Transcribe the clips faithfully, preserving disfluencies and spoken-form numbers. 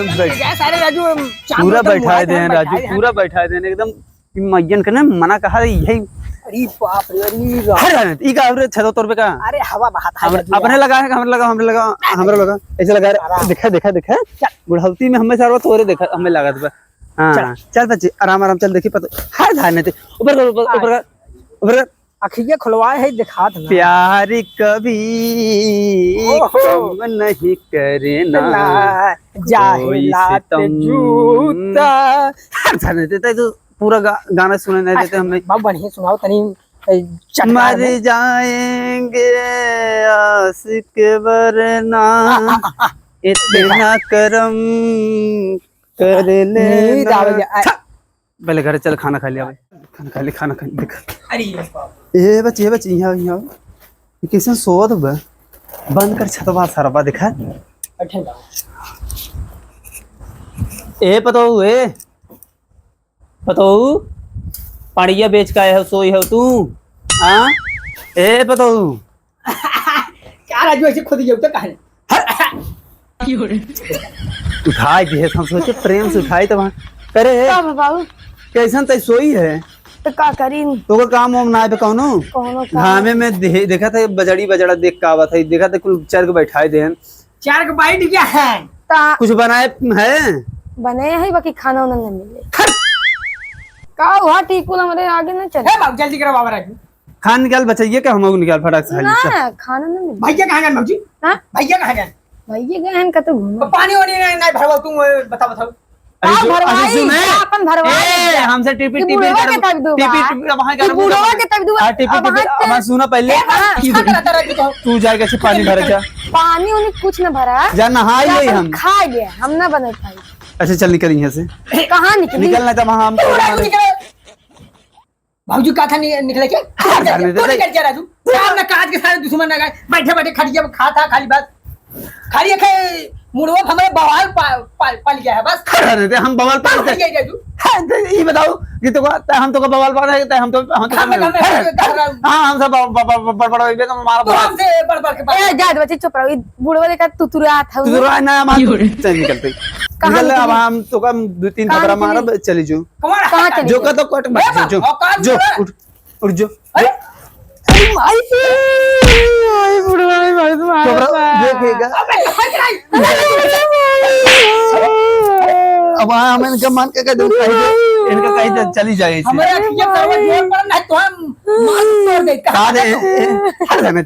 एकदम बैठ-, सारे राजू, हम चांद पूरा उतर बैठा मुड़ा दे के हैं राजू, बैठा है। पूरा बैठा दे हैं एकदम। ई मइयन के ना मना कहा यही। अरे बाप रे, अरे रा- हट जाने, ई का रे छतो तोर पे का? अरे हवा बहात है हम-, राजू अपने यार। लगा है, हमरे लगा, हमरे लगा, हमरे लगा, ऐसे लगा रे। आराम। देखा, देखा, देखा। चल। बुढ़ौती में हमें सारा तोरे देखा, हमें लागत बा। हाँ, चल। चल बच्चे, आराम, आराम, चल, देखी पता, हट जाने दे। ऊपर कर, ऊपर, ऊपर कर, ऊपर कर। अखिया खुलवाए है, दिखात ना। प्यार कभी ओहो। कम नहीं करना, ना, जाहे कोई लात सितम। जूता। हट जाने देते, तो पूरा गा-, गाना सुने नहीं देते अच्छा, हमें। बहुत बढ़िया सुनाओ तनी, ए, चटकार मर में। जाएंगे आशिक वरना, आ, आ, आ, आ। इतना करम कर नींद लेना। आवे जा, आ। पहले घर चल, खाना खा लिया भाई। खाना खा ले, खाना खा ले, देख। अरे बाप। ए बच्ची, ए बच्ची, यहाँ, यहाँ। ये कैसन सोवत बा? बंद कर छतवा सरवा, देखा। बैठे जाओ। ए पतोहू, ए पतोहू, पड़िया बेच के आए हो, सोई हो तू? हाँ? ए पतोहू। का राजू ऐसे खुद ये उठा काहे? उठाई दिए, हम सोचे प्रेम से उठाई तो वहाँ। करे, का बा बाबू? कैसन तै सोई है? तो का करी? तो को काम वाम ना है कौनो? कौनो काम? घामे में दे-, देखा था बजड़ी बजड़ा देख का आवत है, देखा था कुल चरक बैठाए देन। चरक बैठ गया है। ता कुछ बनाए है? बने है, बाकी खाना उना नहीं मिले। हट! का हुआ, टीकुल हमरे आगे ना चले। ए बाबू, जल्दी करो बाबा राजू। खाना निकाल बचइया के, हमहू निकाल फटाक से खा ली, ना, चल। खाना ना मिले। भैया कहाँ गए बाबूजी? हाँ? भैया कहाँ गए? भैया गए हैं कतौ घूमे। तो पानी वानी नहीं, नहीं भरवा तू, ए, बता, बताओ। अरे का जो, अरे भरवाई? सुन, ए, का अपन भरवाई? ए, हमसे टिपी, ये टिपी बुढ़वा कर, के तब दुआ। टिपी, टिपी, अब वहाँ ये कर, बुढ़वा के तब दुआ। हाँ, टिपी, अब टिपी, वहाँ अब से वहाँ सुना पहले। ए, बस, कि खा कर आता रह तू तो। तू जाए के पानी भर जा। पानी उनी कुछ न भरा। जा नहाई जा ले अपन हम। खा गया, हम ना बने पाई। अच्छा, चल निकल यहाँ से। कहाँ निकली? निकल, नहीं तो वहाँ हम तू राजू निकल। भौजी का था नि-, निकले के? हाँ, जाने दे, तू दे। निकल जा राजू। सामने काज के सारे दुश्मन ना गए। बैठे बैठे खटिया पे खा था खाली बस। खाली एक है मुड़वा हमारे बवाल पा-, पाल, पाल गया है बस। अरे रे, हम बवाल पाल हाँ, गए। ये, ये, ये। हाँ, तो ये बताओ कि तो का, हम तो का बवाल पाल रहे, तो हम तो, हम तो हाँ, मैं, मैं, मैं, हाँ, हम सब ब-, ब-, ब-, ब-, बड़बड़ होइबे तो हमारा तो बवाल। हमसे बड़बड़ के बात। ए, जा दे बच्ची, चुप रहो। ये बुढ़वा देखा तू तुरंत है। तू तुरंत ना, हमार चल निकलते। कहाँ निकल ले, अब निकली? हम तो का दो तीन कहाँ थपरा निकली? मारब, चली जो। कहाँ चली जो जो? का तो कट ए, मार, जो, औकात जो, बोला। उठ। उठ जो। अरे, अरे माई, अरे बुढ़वा, अरे भाई, तुम्हारे चोपड़ा पास। देखेगा। अबे, हट रही। अब हाँ, हम इनका मान के कह दूँ, कह दे, इनका कह दे, चली जाए इसे। हमारे अखिया करवा जोर पर ना, तो हम मार तोड़ देते। का रे? हट जाने।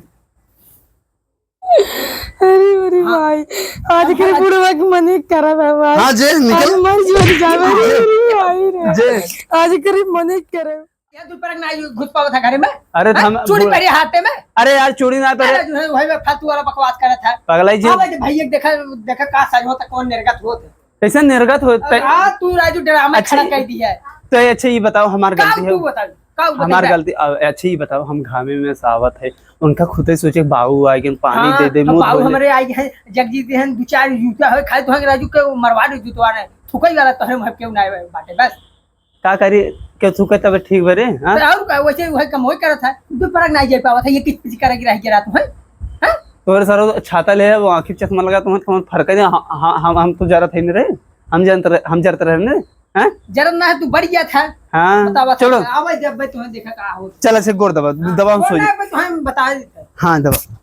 अरे, अरे हाँ। भाई, आज अब के हमारा बुढ़वा के मने करब है भाई। हाँ, जे निकल। आज मर जो जावे रे, जे। अरे भाई रे। जे। आज के मने करब। क्या तू परक ना घुस पावा था घरे में? अरे, हाँ? हम चूड़ी बुढ़- पहरे हाथे में? अरे यार, चूड़ी ना पहरे। अरे, जो है, वही में फालतू वाला बकवास करत है। पगलाई जी। हाँ भाई, भैया देखा, देखा का सज होता, कौन निर्गत होत है। कैसे निर्गत होत है? हाँ, तू राजू ड्रामा अच्छा, खड़ा कर दिया है। तो ये अच्छा, ये बताओ, हमार का गलती तू है? बताओ, का बताओ? हमार गलती, अ, अच्छा, ये बताओ, हम घामे में सावत है, उनका खुदे सोचे, "बाऊ आए गए, पानी हाँ, दे दे, तो मुंह बाऊ धो ले।" हमरे आए हैं, जगजी दे हैं, दो चार जूता है, खाए तो हैं, राजू के मरवा दे जूतवा ने, थुकई वाला तोहरे मुँह क्यों ना आए बाटे, बस। का करी, क्यों थुके तब ठीक बरे, हाँ? तो और का, वैसे वही कम वही करत है, दो परक ना जाए पावत है, ये किच पिच करेगी रह गया रात में, हाँ? तोहरे सारो छाता ले है, वो आँखी चश्मा लगा, तुम्हें, तुम्हें फर्क है, हाँ, हाँ, हम, हम तो जरत है नहीं रहे, हम जानते रहे, हम जरते रहे नहीं। हैं? जरत ना है, तू बढ़ गया था। हाँ, बतावा था। चलो। आवे जब मैं तुम्हें देखा का हो। चल, अच्छा, गोड़ दबा, हाँ, दबा, हम गोड़ सो ना, जाए। मैं तुम्हें बता देता। हाँ, दबा।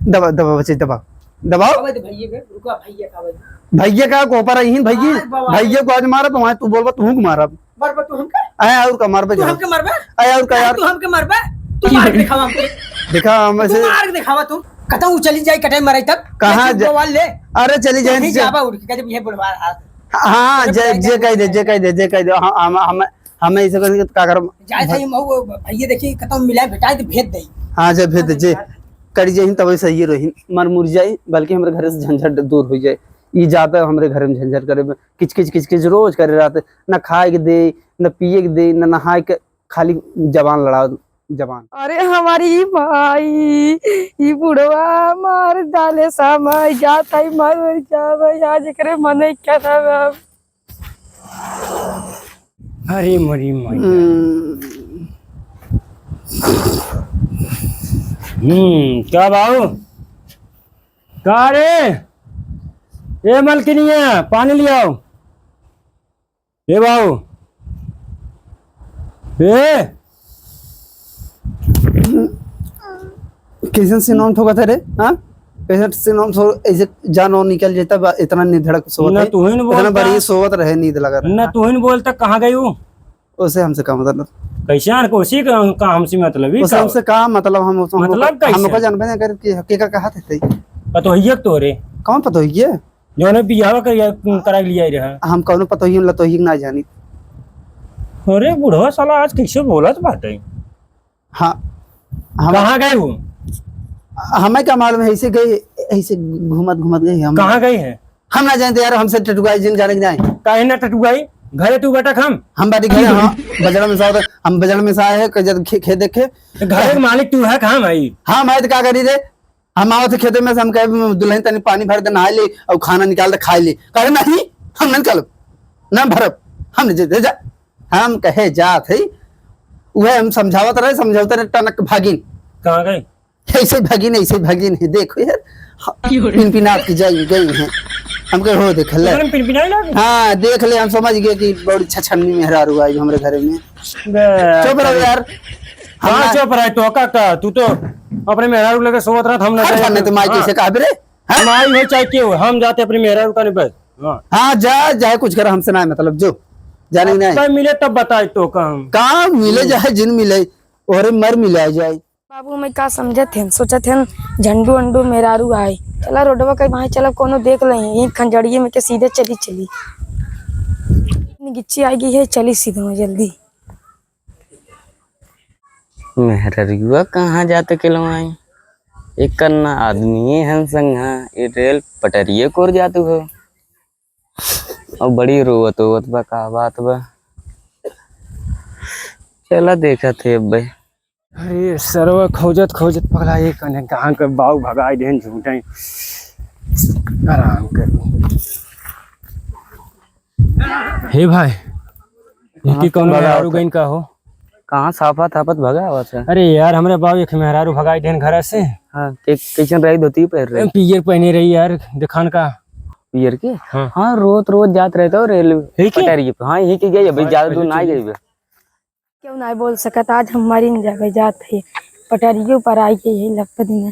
दबा, दबा, बच्चे, दबा। दबाओ। आवे तो भैया के, रुको, भैया का आवे। भैया का को पर आई हैं, भैया। हाँ, बाबा। भैया को आज मारा, तो वहाँ तू बोलबा, तू हमको मारा। मारबा तू हमका? आया और का मारबा तू जाओ। हमके मारबा? आया और का यार? तू हमके मारबा? तू मार के दिखावा हमके। देखा, हम तू ऐसे मार के दिखावा तू। कतहूँ चली जाए, कटाई मराई तब। कहाँ ऐसे जा-, बवाल ले। अरे, चली जाए, तू ही जा-, जाबा उठ के, कहते, "ये बुढ़वा आ।" हाँ, हाँ, अरे जे, बुढ़वा जे जा। कह दे, जे कह दे, जे कह दे। हाँ, हम, हम, हमें ऐसे करके का करब? जाए थे, हम वो भैया देखी, कतहूँ मिला, भेटाए तो भेज दे। हाँ, जे भेज दे, हाँ, जे। भेज दे। करी जाहिन, तब सही रही। मर मुर जाए, बल्कि हमरे घर से झंझट दूर हो जाए। ई ज्यादा हमरे घर में झंझट करे में किच किच किच किच रोज करे रहते। न खाए के दे, न पिए के दे, न नहाए के, खाली जबान लड़ाओ, जबान। अरे हमारी माई, ई बुढ़वा मार डाले समय जात है, मर जावे, आज एकरे मने क्या था अब? अरे मोरी माई। हम्म। हम्म, का बाबू? का रे? ए मलकिनिया, पानी लियाओ। ए बाऊ, ए। कैसन से नाम ठोकत है रे? हाँ, कैसन से नाम ठो-, ऐसे जान और निकल जाता बा, इतना निधड़क सोवत ना है, तू ही न इतना बोलता। बड़ी सोवत रहे, नींद लगा रहे। ना तू ही न बोलता, कहाँ गई वो? उसे हमसे का मतलब? कैसे आन को उसी का, का हमसे मतलब ही उसे का? हमसे का मतलब? हम उसे, मतलब कैसे? हम ओका जानबे ना करे कि के का कहत है। पतोहिया के तोरे। कौन पतोहिया? जौने बियाह कर, करा लिया रहा। हम कौनो पतोहिया लतोहिया ना जानी। अरे बुढ़वा साला आज कैसे बोलत बाटे? हाँ, हम कहाँ गए हो? हमें का मालूम है, ऐसे गए, ऐसे घूमत घूमत गए हम। कहाँ गए हैं? हम ना जानते यार, हमसे टटुआई जिन जाने के जाए। काहे ना टटुआई? घरे तू बैठक हम। हम बाटी घरे, हाँ, बजड़ में से आवत, हम बजड़ में से आए हैं, जब खे-, खेत देखे। तो घरे के मालिक तू है, कहाँ भाई? हाँ, मैं तो का करी रे? हम आवत खेते में से हम कहे, "दुल्हन तनी पानी भर दे, नहाई ले और खाना निकाल दे, खाई ले।" कहे, "नहीं, हम नहीं निकालब, ना भरब, हम नहीं जे-, जा।" हम कहे जात है, उहे हम समझावत रहे, समझावत रहे, टनक भागिन। कहाँ गई? ऐसे भागिन, ऐसे भागिन है, देखो यार, हाँ, पिनपिनात की जाई गई हैं। हम कहे, "हो देख ले।" तुमने पिनपिनाई लागी? हाँ, देख ले, हम समझ गए कि बड़ी छछन्नी मेहरारू आई हमरे घरे में। बे, चुप रहो यार। हम हाँ, ना चुप रहे, तो का, का? तू तो अपने मेहरारू लेके सोवत रहत, हम ना हाँ, जाए। जाने तो माई हाँ। कैसे कहा बे रे? हाँ? माई हो चाहे क्यों, हम जाते अपने मेहरारू का नहीं बस। हाँ। हाँ, जा, जाए कुछ कर, हमसे ना मतलब, जो जाने नहीं। तब मिले तब बताए तो का हम। का मिले हम्म। जाए, जिन मिले, और मर मिला जाए। बाबू, मैं का समझत हन, सोचत हन, झंडू अंडू मेहरारू आए। चला रोडवा के वहाँ चला, कोनो देख ले, यहीं खंजड़िए में के सीधे चली, चली। गिच्ची आ गई है, चली सीधे में जल्दी। मेहररुआ कहाँ जात के लवाई? एकर ना आदमी हन संग, हाँ, ये रेल पटरिए कोर जातू हो। अब बड़ी रोवत होवत बा, का बात बा? चला देखत है अब भाई। अरे सरवा खोजत खोजत पगला ये कने कहाँ के बाऊ भगाई देन झूठे। आराम कर। हे भाई, ये हाँ, कौन भगा मेहरारू होता। गइन का हो? कहाँ साफत हाफत भगा हुआ था? अरे यार, हमरे बाऊ एक मेहरारू भगाई देन घर से। हाँ, के-, कैसन रही धोती पहन रही? पियर पहने रही यार, दिखान का। पियर के? हाँ। हाँ, रोत रोत जात रहता हो रेल यही के? पटरी पे। हाँ, यही के गई, अभी हाँ, ज्यादा दूर पहले ना चलिए। गई बे। क्यों ना बोल सकत, आज हम मरी न जाबे जात है, पटरियों पर आई के यही लगता दिन।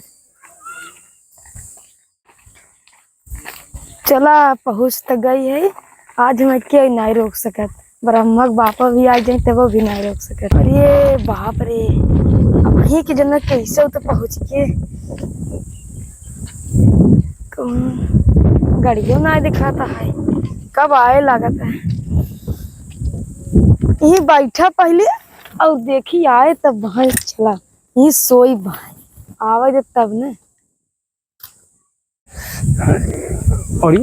चला, पहुँच त गई है, आज हमें क्यों नहीं रोक सकत, ब्रह्मा के बापा भी आ जाए तब वो भी नहीं रोक सकत। अरे बाप रे, अब यही के जन्नत कैसे हो तो पहुँच के। कौन गाड़ियों ना दिखाता है, कब आए लागत है। यहीं बैठा पहले और देखी आए तब वहाँ चला, यहीं सोई भाई, आवे दे तब न। अरे,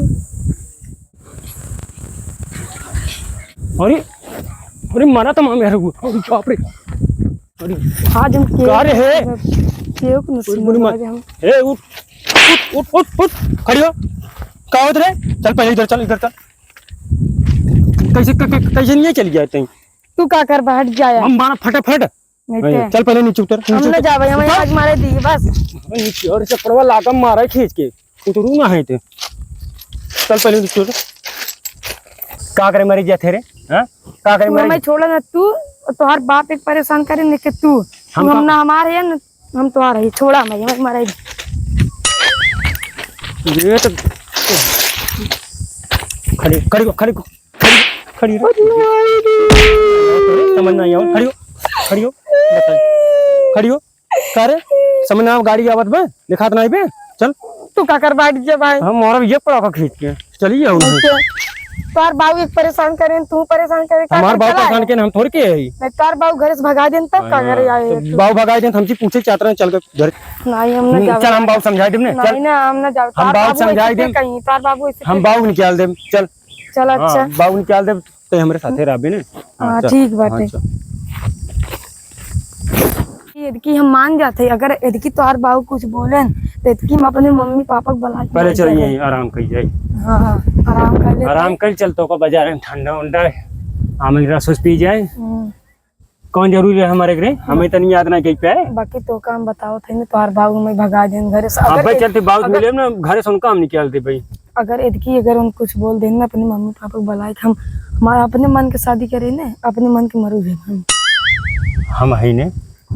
अरे, अरे, मारा तो मामे यार, अरे बाप रे। अरे, आज हम केहू का रे है? केहू के नसीब बड़ी में मार। आज हम ए, उठ, उठ, उठ, उठ, उठ, खड़ी हो। का होत रे? चल पहले इधर चल, इधर चल। कैसे, क-, क-, कैसे नहीं चल गया तैं? तू का कर, हट जाया। हम मारा फटाफट। नहीं ए, ते। चल पहले नीचे उतर, हम नीचे ना उतर। जावे, हमें उतर। आज मारे दी बस। नीचे और चप्पड़वा लाका मारा खींच के। उतरू ना है ते। चल पहले उतर। का करे मरी जाते रे? हाँ? का करे तू मरी? हमें छोड़ा ना, तू, तोहार बाप एक परेशान करे, नहीं कि तू। हम तू हम का ना हमारे है ना, हम तोहार है, छोड़ा हमें, हमें मरे। ये तो खड़ी, खड़ी, खड़ी, खड़ी, खड़ी रह। समझ ना आई, खड़ी हो, खड़ी हो, बता, खड़ी हो। का रे? समझ ना, गाड़ी आवत बे, दिखात नहीं बे, चल। तू का कर बैठ जा भाई? हम मोहरा ये पड़ा का खींच के चली जाओ। अच्छा, तोहार बाबू एक परेशान करे, तू परेशान करे, का हमार कर बाबू चला परेशान है? के हम थोड़े के है। नहीं, तोहार बाबू घर से भगा देन तब का हाँ, करे आए तो तू? बाबू भगा देन, हमसे पूछे चाहत रहे, चल के घर। नहीं, हम ना हम्म, जावे। चल, हम बाबू समझाई देम ने, हम चल। नहीं ना, हम ना जावे। हम तोहार बाबू बाबू समझाई ऐसे देम। कहीं, तोहार बाबू ऐसे हम कहीं। बाबू निकाल देम, चल। चल, हाँ, अच्छा। बाबू निकाल देब, ते हमरे साथे रहबे ने। हाँ, हाँ, चल। ठीक बाटे। हाँ, चल। यदि हम मान जाते, अगर यदि तोहार बाबू कुछ बोलेन, तो यदि हम अपने मम्मी पापा को बुला के पहले बोल चल, देंगे। यहीं आराम कर जाए। हाँ, हाँ, आराम कर लेते। आराम कर, चल, तो का बाजार में ठंडा उंडा है, आम के रस उस पी जाए। हम्म। कौन जरूरी है हमारे घरे? हमें तनी याद ना कही पे। बाकी तो काम बताओ थे ना, तोहार बाबू में भगा देन घरे से। हाँ अगर भाई, एक, चलते बाबू अगर मिले ना, घरे से उनका हम निकाल दे भाई। अगर एतकी अगर उन कुछ बोल देन ना अपने मम्मी पापा के बुलाए के, हम, हम अपने मन के शादी करे ने, अपने मन के मरू जाए हम। हम हई ने।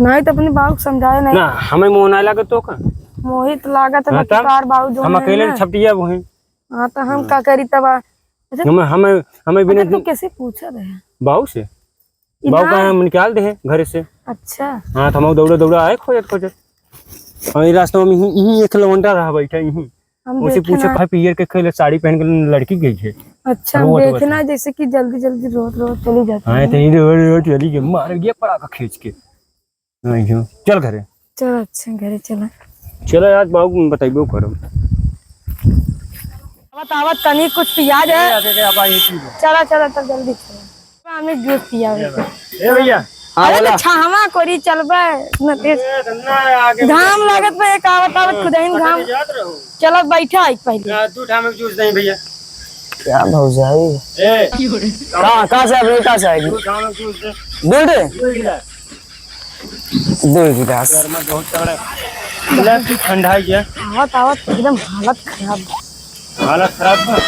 नहीं तो अपने बाबू के समझाए नहीं। ना, हमें मोह ना लागत तो का? मोहित लागत है, हाँ, बाकी तब? तार बाबू जो हम है अकेले ना। छपटिया वो हैं। हाँ, तो हम हाँ। का करी तब? अच्छा, हमें, हमें, हमें बिना अच्छा, तू कैसे पूछा रहे? बाबू से? ई बाबू ना। का हम निकाल दे हैं घरे से। अच्छा। हाँ, तो हम दौड़ा, दौड़ा आए खोजत, खोजत। और ये रास्ता में यहीं, यहीं एक लवंडा रहा बैठा, यहीं। हम उसे देखे पूछे, ना। भाई, पियर के खेले साड़ी पहन के लड़की गई है। अच्छा, हम रोवत, देखे रोवत ना, है। जैसे कि जल्दी, जल्दी रोत, रोत चली जाती हाँ, है। तो ये रोत, रोत चली गई, मार गया पड़ाका खींच के। नहीं हो, चल घरे। चल, अच्छा, घरे चला। चला, आज बाबू को बताइबो करम। आवत, आवत तनी कुछ पिया जाए। ए, आगे के आप आइए, ठीक है। चला, चला, तब जल्दी चला। हमें जूस पिया ए भाई। ए भैया। हाँ, अरे, बोला। तो छाहवा कोरी चलबे, न तेज। ए, धन्ना है, आगे घाम बढ़िया। लागत बा, एक आवत, आवत हाँ, खुदहिन पता घाम। नहीं जात रहो। चला, बैठा एक पहले। हाँ, दू ठाम एक जूस नहीं भैया। क्या भौजाई? ए, कहाँ, कहाँ से अभी, कहाँ से आएगी? दू ठाम एक जूस दे। दू दे? दू गिलास। दो गिलास। गर्मा बहुत तगड़ा है। गिलास भी ठंडा है क्या? आवत, आवत एकदम हालत खराब। हालत खराब बा?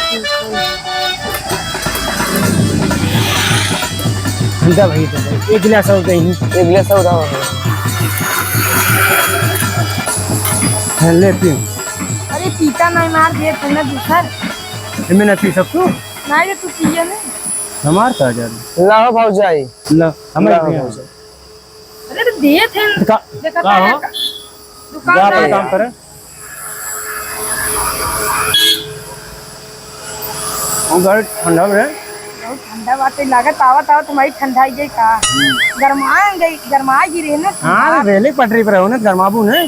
ठंडा भाई, तो भाई, एक गिलास और दे। एक गिलास और दो। हाँ, ले पी। अरे पीता नहीं, मार दे तूने दूसर। एमे ना पी सकतू? नहीं रे, तू पिए नहीं। हमार का जाने? लाओ भौजाई। ला, हमें लाओ पिए। भौजाई। अरे तो दिए थे। तो का, देखा का था हो? का-, दुकान जा में। अपन काम करे। हम गाड़ी ठंडा में। बहुत ठंडा बाटे, लागत आवत आवत हमारी ठंडा ही गई का? हम्म। गरमाए गई, गरमा ही रहे ना। हाँ, रेले पटरी पर हो ना, गरमाबू ने।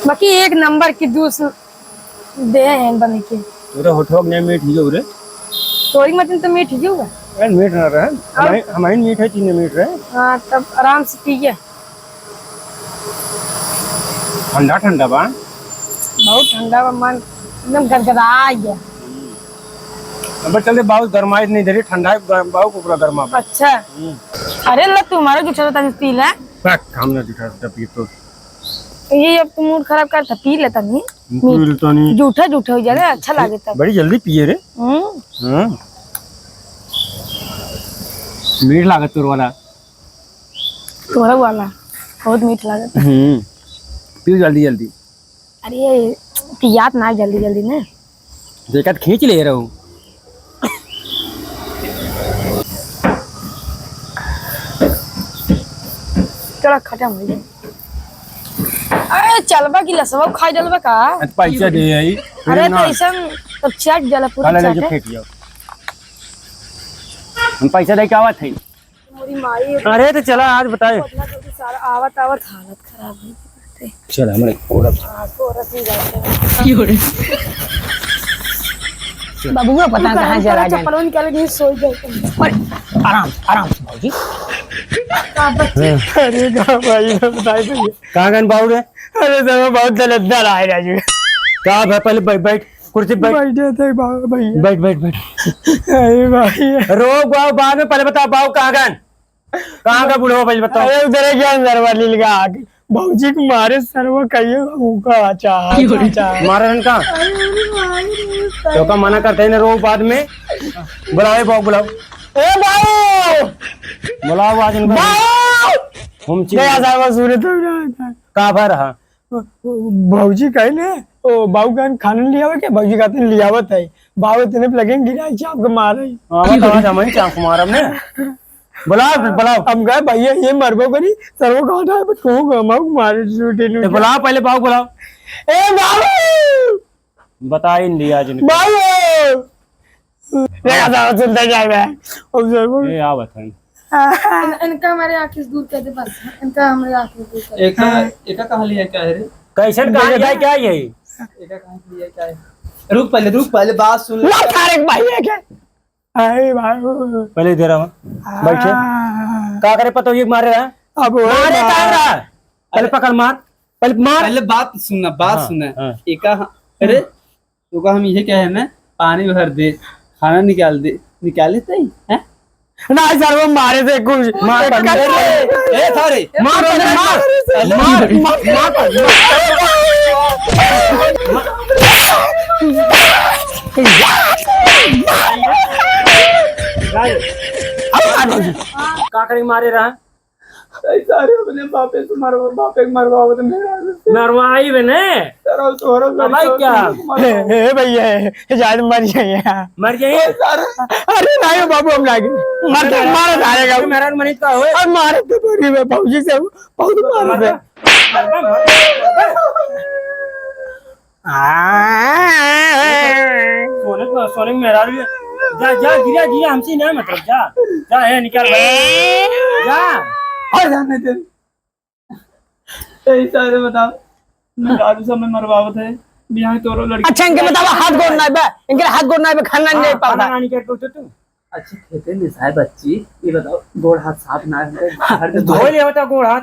बाकी एक नंबर की जूस दे हैं बने के। तोरे होठवा के नहीं मीठ ही रे। तोरी मतिन तो मीठ ही होगा। ए, मीठ ना रहे। और? हमारी, हमारी मीठ है, चीनी मीठ रहे। हाँ, तब आराम से पिए। ठंडा ठंडा बा। बहुत ठंडा बा, मन एकदम गदगदा गया। अब चल दे, बाबू गरमाई नहीं दे रही, ठंडा है, गर-, बाबू को पूरा गरमा बा। अच्छा। हम्म। अरे ला, तू हमारा जूठा तो तनी पी ले। बक, हम ना जूठा तो पी तो। ये अब तू मूड खराब करता, पी लेता नहीं। पी लेता नहीं। जूठा जूठा हो जाए, अच्छा लागे तब। बड़ी जल्दी पिए रे। हम्म। हाँ। मीठ लागत तोर वाला। तोरा वाला बहुत मीठ लागत। हम्म। पी जल्दी जल्दी। अरे पियात ना जल्दी जल्दी ना। देखत खींच ले रहू। चला खत्म हो गया। अरे चलबा की लसवा खाई डलबा का? आज पैसा दे आई। अरे ना। तो ऐसा तब चाट जला पूरा काला ले चाट जो है। फेंक जाओ। हम पैसा दे के आवत है। मोरी माई। अरे तो चला आज बताए। इतना जल्दी सारा आवत आवत हालत खराब हो गई। चल, हमरे कोरब। हाँ, कोरब ही जाते हैं। की हो रे? बबुआ पता तू कहाँ चला जाए। चप्पलों निकाले नहीं, सो गए तुम। अरे, आराम से, आराम से, बाबूजी। का बच्चे? अरे, का भाई, बताए भैया। कहाँ गन बाबू रे? अरे, सर, बहुत दलदल आए राजू। का भाई, पहले बैठ, बैठ, कुर्सी पे बैठ। बैठे थे बाबू भैया। बैठ, बैठ, बैठ। अरे भाई। रो बाबू, बाद में पहले बताओ, बाबू कहाँ गन? कहाँ का बूढ़ा भाई बताओ? अरे उधर है क्या अंदर वाली लगा आके। भौजी के मारे सरवा कहिए उनका आचा, आचा, आचा। मारे रन का? अरे, अरे, मारे रे, तो का मना करते हैं ना, रो बाद में। बुलाओ, ए, बाबू बुलाओ। ए बाबू! बुलाओ आज इनको। बाबू! हम चीज गया सरवा सुने तो ना। का भर हा? भौजी कहे ने, ओ, बाबू कहन खाना लियावे के, भौजी कहते लियावत है। बाबू इतने पे लगे गिरा चाप के मारे। हाँ, बताओ, आज हम ही चाप मारब ने। बुलाओ, बुलाओ। हम कहे, "भैया, ये मरबो करी, सरवा कहाँ था, बस कहूँ गमाऊ मारे, झूठे ए, लूटे।" बुलाओ, पहले बाबू बुलाओ। ए, बाबू! बता, इंडिया जिनको। बाबू! देखा था, सुनता जाए मैं। अब सरवा ए, आवत है। इन-, इनका हमारे आँखी से दूर कर दे बस, इनका हमारे आँखी से दूर कर दे। एका, हाँ। एका कहाँ लिया क्या है रे? कैसन कहाँ लिया क्या है? एका कहाँ लिया क्या है? रुक पहले, रुक पहले, बात सुन ले। ला थारे के भाई है क्या? अरे बाबू। पहले इधर आओ। हाँ। बैठे। का करे पता ये मारे रहा? अब वो मारे मार। का रहा? पहले अरे। पकड़ मार। पहले मार। पहले बात सुनना, बात हाँ, सुनना। हाँ। एका, अरे, तो का हम ये कहे ना, पानी भर दे, खाना निकाल दे, निकाले तई, हैं? ना सर, वो मारे थे कुछ। मार, एक मार, कर ए, थारे। मार, मार, मार, मार, मार, मार, मार। का करे मारे रहा? अरे सारे अपने बापे से मरवा, बापे के मरवावत मेरा। मरवाई बे ने। सारा तोहरा अब भाई लड़का क्या? मरवा। ए, ए भैया, ए, जान मर जाइए। मर जाइए? ए सारे। अरे नहीं बाबू, हम लागे। मर जा, मारो सारे का। मेरा मनीत का होए? और मारे तो पूरी में बाबूजी से बहुत मार दे। मर जा। मर जा, मर जा, मर जा। सोने को, सोने में मेहरारू है। जा, जा, गिरा, गिरा, हमसे ना मतलब, जा। जा, ए, निकल भाई। जा। और जाने दे। ए, सारे बताओ। मेहरारू सब में मरवावत है। बिहार तोरो लड़की। अच्छा, इनके बतावा, हाथ गोड़ नाई बा। इनके हाथ गोड़ नाई बा, खाना नहीं हाँ, पावता। खाना नहीं कर पावता तू। अच्छे खेते में साहब बच्ची, ये बताओ, गोड़ हाथ साफ ना है, घर में धो लिया होता गोड़ हाथ।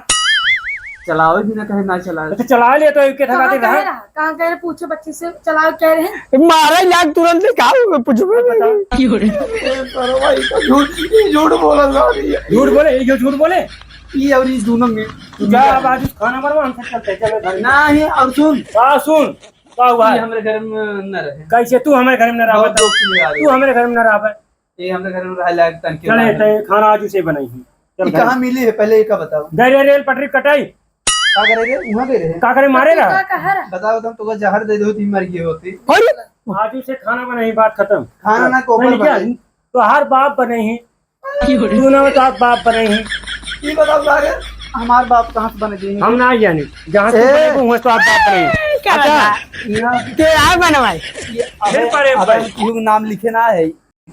चलावे भी ना कहे, ना चलावे। तो चला ले तो एक के कहाँ थकाते कह रहा। रहा? कहाँ कह रहे? पूछो बच्ची से, चलावे कह रहे हैं। मारा लाग तुरंत ले, का हुआ? पूछो। बताओ। ए, सरवा, ये तो झूठ, ये झूठ बोला जा रही है। झूठ बोले, ये जो झूठ बोले। ये और इस दोनों में। तू जा, अब आज खाना बनवा, हम सब चलते हैं, चलो घर में। नहीं, और सुन। हाँ, सुन। का हुआ ये है? हमरे घर में न रहे। कैसे तू हमरे घर में न रहा? बहुत दुख मिला तू हमरे घर में न रहा। ये हमरे घर में रहा लायक तन के चले, बाहर। तय खाना आज उसे बनाई है। चल ये घर। कहाँ मिली है, पहले ये का बताओ। गए रे रेल पटरी कटाई। का करे रे? वहाँ गए रहे? का करे मारे ना? का कहा रहा? बताओ, तुम तो जहर दे दो, तीन मर गए होते। अरे! आज उसे खाना बनाई, बात खत्म। खाना ना कोपर नहीं क्या? बनाई। तो हर बाप बने ही। तू ना बता, बाप बने ही। ये बताओ सारे, हमार बाप कहाँ से बने जी? हम ना जाने। जहाँ से ए। बने, वहाँ से आप बाप बने। क्या अच्छा। बात है? यहाँ के आ बनवाई? ये फिर अबे, परे अबे भाई। हम केहू के नाम लिखे ना है।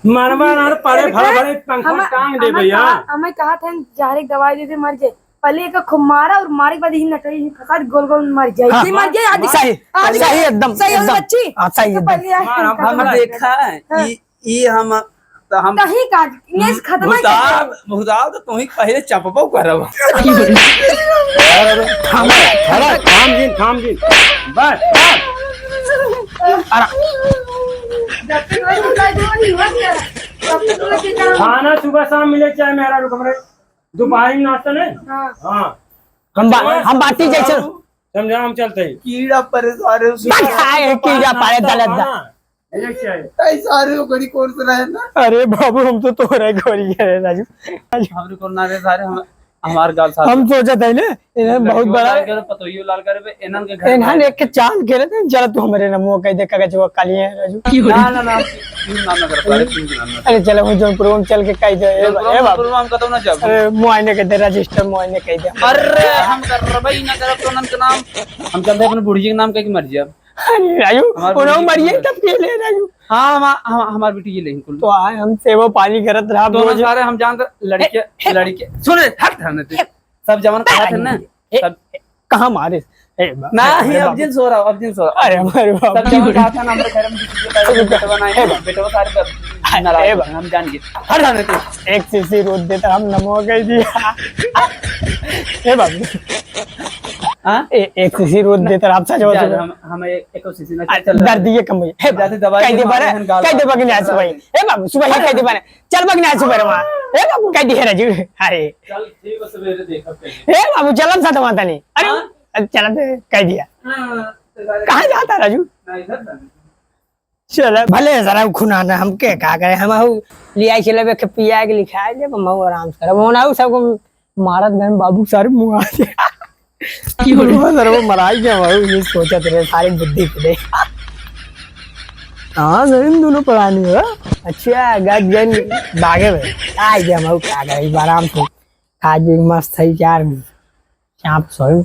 मरवा ना परे, भला भले पंखा हम, टांग दे हमें भैया। कहा, हमें कहा था, "जहर एक दवाई दे दे, मर जाए।" पहले एक खूब मारा और मारे के बाद ही नटई ही फंसा, गोल गोल मर जाए। हाँ, ये मर जाए, आज सही, आज सही, एकदम, सही हो एकदम। बच्ची। हाँ, सही, तो एकदम। पहले आज मार, हम हम देखा है हाँ। कि ई हम, त हम कहीं का, ये खत्म है भुताल, क्या? भुताल तो तुही पहले चपबो करब। अरे, अरे, थाम, अरे, थाम जिन, थाम जिन। बस, बस। अरे। जब तक नहीं होता है, जो नहीं हुआ क्या? तब तक लगे काम। खाना सुबह शाम मिले, चाहे मेरा रुक रहे। दोपहर में नाश्ता नहीं? हाँ। हाँ। हम बा-, हम बाटी जैसे समझा, हम चलते हैं। कीड़ा परे सारे उसे बस, हाँ, ये कीड़ा परे दलत दा। हाँ। ये क्या है? कई सारे ओकरी कोर्स रहे ना। अरे बाबू, हम तो तोहरा ही कोरी है रे राजू। राजू। हमरे कोर ना रे सारे, हम, हमार गाल साथ हम में। सोचत है ना, इन्हें बहुत लड़कियों बड़ा लाल करे, पतोहियो लाल करे बे, इन्हन के घर इन्हन में। एक के चांद के रहते हैं, जरा तू हमरे नमो कह दे, कागज वो काली है राजू। ना, ना, ना, तू नाम ना कर, सारे तू नाम ना कर। अरे चलो, हम जौनपुर में चल के कह दे, ए जौनपुर बा-, ए में, बाबू। जौनपुर में हम कतौ ना जाबो। अरे मुआयने कह दे, रजिस्टर मुआयने कह दे। अरे हम करबे ही ना करब तो उन्हन के नाम, हम चलते अपने बुढ़िया के नाम कह के मर जाब। अरे राजू, हमार उन्हों बेटी मरिए की तब के ले राजू। हाँ, हम, हम, हमार बेटी ये लेही कुल। तो आए हम सेवा पानी करत रहा तो ना रोज। सारे हम जानत लड़के, ए, ए, लड़के, सुन रे, हट रहने दे। ए, सब जवान कहा थे ना, ए, सब ए, कहाँ मारे? ए, बा-, ना, अरे ये बाप। अब जिन सो रहा, अब जिन सो रहा। अरे हमारे बाप। सब जवान कहा था ना, हमारे घर में किसी के पैसे अरे बेटवा ना है, ए, बा-, बेटवा सारे ब-, ए, नाराज ए, बा-, हैं, हम जान गए। हट रहने दे। एक सीसी रोज देता, हम नमो कह दिया। ए बाबू। हाँ? ए-, एक सीसी रोज ना, देता, आप सच जा, बोलते हो। हम, हम एक, एक सीसी ना आ, चल रहा दर्द है। ये कम हुई। हे बाबू, जाते दवाई कह दे मारे बारे, हैं, गाल कह दे बाबू। बगने आज सुबह। हे बाबू, सुबह ही कह दे बारे। चल बगने आज सुबह रमा। हे बाबू, कह दे है राजू। अरे। चल, ठीक है, सवेरे देखब कहीं। हे बाबू, चलम सा दवा तनी। अरे, हाँ? चलम से कह दिया। हाँ, तो सारे कहाँ जाता राजू? ना, इधर ना। चल, भले सारा खुनाना, हमके का करे, हम हऊ लिया के लेबे के पिया के लिखाए लेब, हम हऊ आराम से करब। हम हऊ सबको मारत गए बाबू, सारे मुआ दे। की बोले? बुढ़वा सारे वो मराई गया, हम हऊ ये सोचत रहे, सारी बुद्धि खुले। हाँ, सही दोनों परानी हो। अच्छा, गज गन भागे भाई। आ गया, हम हऊ का करे, आराम से। आज भी मस्त है यार, सांप सोई।